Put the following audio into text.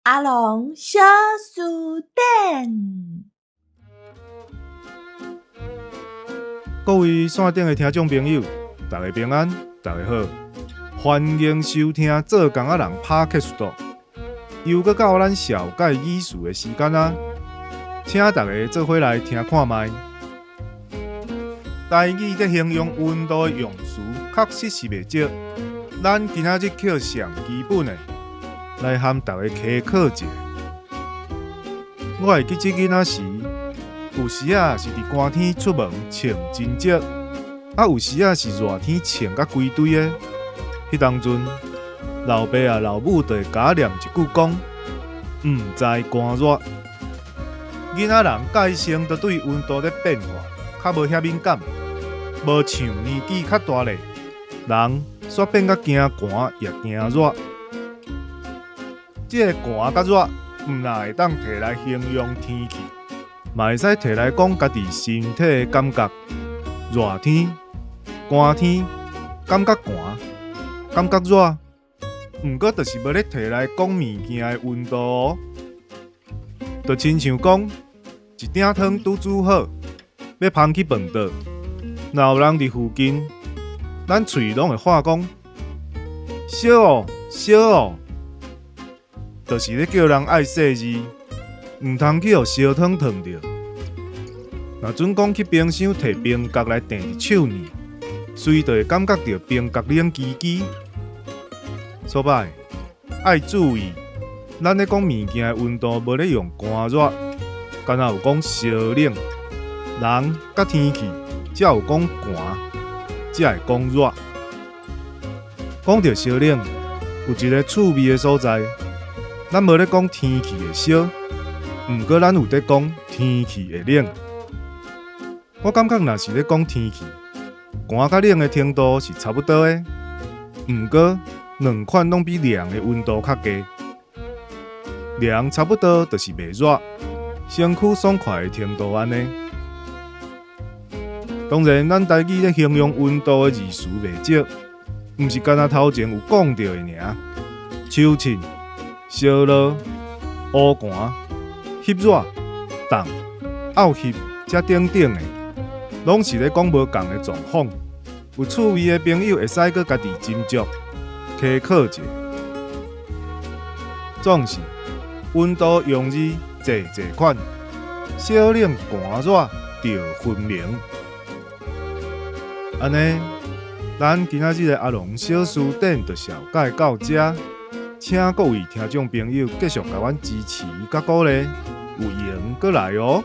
阿龍小辭典。各位線頂的聽眾朋友，大家平安，大家好，歡迎收聽做工仔人 Podcast。又閣到咱紹介語詞的時間啊！請大家做伙來聽看覓。台語咧形容溫度的用詞確實是袂少，咱今仔日抾上基本的來和大家開課一下。我會記得囡仔時，有時仔是佇寒天出門穿真少，啊有時仔是熱天穿甲規堆的。彼當陣，老爸啊老母就會共我念一句講：毋知寒熱。囡仔人界性都對溫度咧變化較無遐敏感，無像年紀較大咧，人煞變甲驚寒也驚熱。這个寒佮熱，毋但會當提來形容天氣，嘛會使提來講家己身體的感覺。熱天、寒天，感覺寒，感覺熱，毋過就是無咧提來講物件的溫度哦。就親像講，一鼎湯拄煮好，欲捧去飯桌，若有人佇附近，咱喙攏會喊講：燒哦，燒哦，就是咧叫人愛細膩，毋通去予燒湯燙著。若準講去冰箱提冰角來碇佇手呢，隨就會感覺著冰角冷吱吱。所以，愛注意，咱咧講物件的溫度，無咧用寒熱，干焦有講燒冷。人佮天氣，才有講寒，才會講熱。講著燒冷，有一个趣味的所在，咱無咧講天氣會燒，毋過咱有咧講天氣會冷。我感覺若是咧講天氣，寒佮冷的程度是差不多的，毋過兩款攏比涼的溫度較低。涼差不多就是袂熱，身軀爽快的程度按呢。當然，咱台語咧形容溫度的字詞袂少，毋是干焦頭前有講著的爾。秋凊、燒烙、烏寒、翕熱、凍、漚翕這等等的，攏是咧講無仝的狀況。有趣味的朋友會使閣家己斟酌參考者。總是溫度用字濟濟款，燒冷寒熱著分明。按呢，咱今仔日的阿龍小辭典就紹介到這，請各位聽眾朋友繼續共阮支持佮鼓勵，有閒閣來哦。